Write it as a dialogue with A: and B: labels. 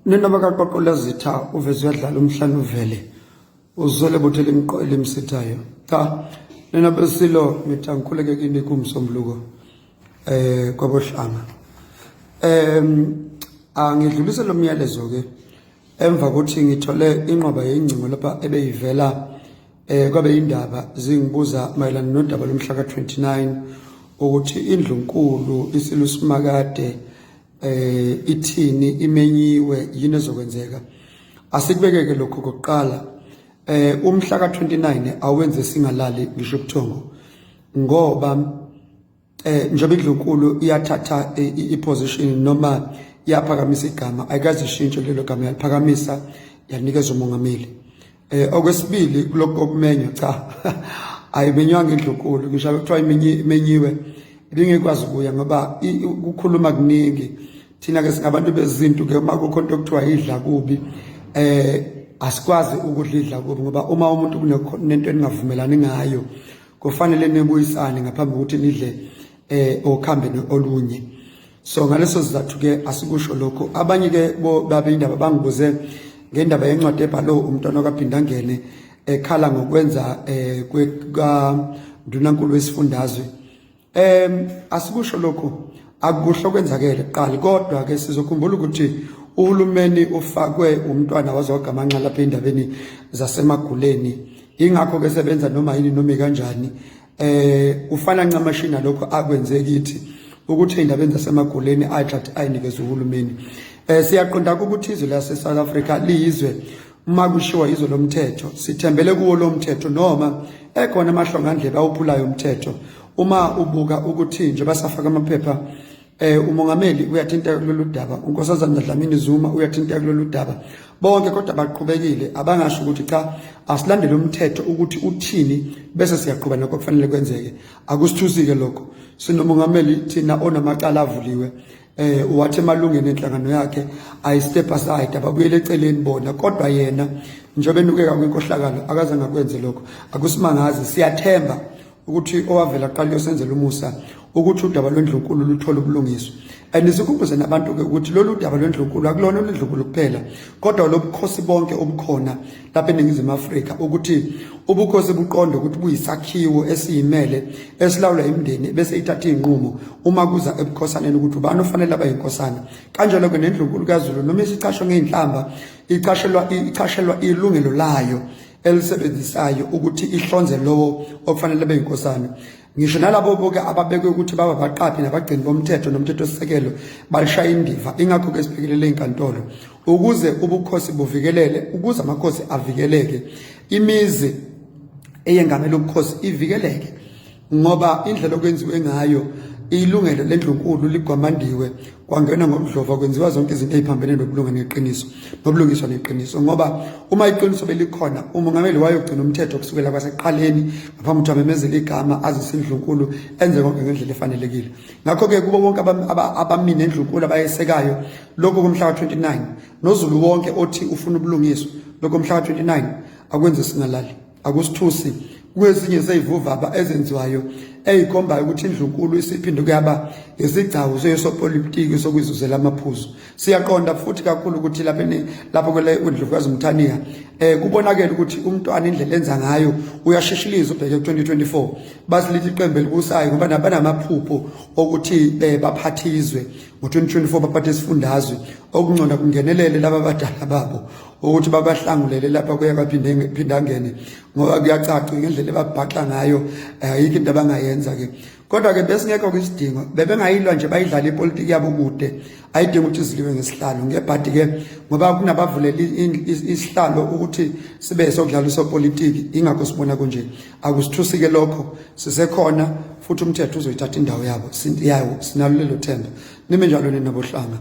A: Nina bakaqoqola zitha uveze uyadlala umhlane uvele uzole buthe elimsithayo. Cha nina besilo ngithi angikhuleke kini kumsombuluko kwabohlanga. Angidlulise lo myalezo ke emva kokuthi ngithole inqwaba yengcingo lapha ebeyivela kwabe indaba zingibuza mayelana nodaba lomhla ka-29 ukuthi indlunkulu isilusimakade ithini, imenyiwe yini ezokwenzeka. Asikubekeke lokho kokuqala. Umhla ka-29 awenze singalali ngisho ubuthongo, ngoba njengoba indlunkulu iyathatha i-position noma iyaphakamisa igama, ayikaze ishintshe lelo gama, yaliphakamisa yanikeza umongameli. Okwesibili kulokho kokumenywa, cha, ayimenywanga indlunkulu, ngisho kuthiwa imenyiwe ibingekwazi ukuya ngoba ukukhuluma kuningi. Thina ke singabantu bezintu ke, uma kukho into okuthiwa idla kubi, asikwazi ukudla idla kubi, ngoba uma umuntu kunento eningavumelani ngayo kufanele nibuyisane ngaphambi kokuthi nidle okhambeni olunye. So ngaleso sizathu ke asikusho lokho. Abanye ke babe indaba bangibuze ngendaba yencwadi ebhalwe umntwana kaPhindangene ekhala ngokwenza ka Ndunankulu wesifundazwe. Asikusho lokho, akukuhle okwenzakele kuqala, kodwa ke sizokhumbula ukuthi uhulumeni ufakwe umntwana waze wagamanxa lapha endabeni zasemaguleni, ingakho ke sebenza noma yini noma kanjani. Ufana ncamashi nalokho akwenze kithi ukuthi ey'ndabeni zasemaguleni ayithathe ayinikeze uhulumeni. Siyaqonda ukuthi izwe lase South Africa liyizwe, uma kushiwo izwe lomthetho, sithembele kuwo lo mthetho, noma ekhona amahlongandlebe awuphulayo umthetho. Uma ubuka ukuthi nje basafaka amaphepha, umongameli uyathinteka kulolu daba, uNkosazana Dlamini Zuma uyathinteka kulolu daba, bonke kodwa baqhubekile, abangasho ukuthi cha, asilandele umthetho ukuthi uthini bese siyaqhuba nakho kufanele kwenzeke. Akusithusike lokho, sinomongameli thina onamacala avuliwe. Wathi emalungeni enhlangano yakhe ayi step aside, ababuyele eceleni bona, kodwa yena njengoba enukeka kwinkohlakalo akazange akwenze lokho. Akusimangazi, siyathemba ukuthi owavela kuqala uyosenzela umusa ukuthi udaba lwendlunkulu luthole ubulungiswa. And sikhumbuze nabantu-ke ukuthi lolu daba lwendlunkulu akulona olwendlunkulu kuphela, kodwa lobukhosi bonke obukhona lapha eNingizimu Afrika, ukuthi ubukhosi buqonde ukuthi buyisakhiwo esiyimele esilawula imindeni bese ithatha iy'nqumo uma kuza ebukhosaneni ukuthi ubani ofanele abe yinkosana. Kanjalo-ke nendlunkulu kaZulu, noma isicashwe ngey'nhlamba, ichashelwa ilungelo layo elisebenzisayo ukuthi ihlonze lowo okufanele abe yinkosana. Ngisho nalabo boke ababekwe ukuthi baba baqaphi nabagcini bomthetho nomthethosisekelo balishaya indiva. Ingakho-ke siphikelele inkantolo ukuze ubukhosi buvikelele, ukuze amakhosi avikeleke, imizi eyengamele ubukhosi ivikeleke, ngoba indlela okwenziwe ngayo ilungelo lendlunkulu ligwamandiwe, kwangenwa ngobudlova, kwenziwa zonke izinto eziphambene nobulunga neqiniso nobulungiswa neqiniso. Ngoba uma iqiniso belikhona, umongameli wayogcina umthetho kusukela kwasekuqaleni ngaphambi ukuthi amemezele igama, azise indlunkulu, enze konke ngendlela efanelekile. Ngakho-ke kubo bonke abamini endlunkulu abayesekayo lokho komhla ka-29, noZulu wonke othi ufuna ubulungiswa, lokho mhla ka-29 akwenze singalali, akusithusi. Kwezinye zeyivuvaba ezenziwayo eyikhombayo ukuthi indlunkulu isiphinde kuyaba isigcawu sesopolitiki sokuzuzela amaphuzu. Siyaqonda futhi kakhulu ukuthi lapha lapho kwele uNdlovukazi Mthaniya kubonakele ukuthi umntwana indlela enza ngayo uyashishiliza ubheke ku-2024, basilithi iqembu elibusayo ngoba nabanamaphupho okuthi baphathizwe ngo-2024, baphathe isifundazwe. Okungcono kungenelele laba abadala babo ukuthi babahlangulele lapha kuye kwaphinde phindangene, ngoba kuyacaca ngendlela ebabhaxa ngayo, ayikho into abangayenza ke. Kodwa ke besingekho kwisidingo, bebengayilwa nje bayidlala ipolitiki yabo kude, ayidingi ukuthi iziliwe ngesihlalo ngebhadi ke, ngoba kunabavulela isihlalo ukuthi sibe sokudlala isopolitiki. Ingakho sibona kunje, akusithusi ke lokho, sisekhona futhi umthetho uzoyithatha indawo yabo yawo, sinalo lelo themba. Nime njalo nina bohlanga.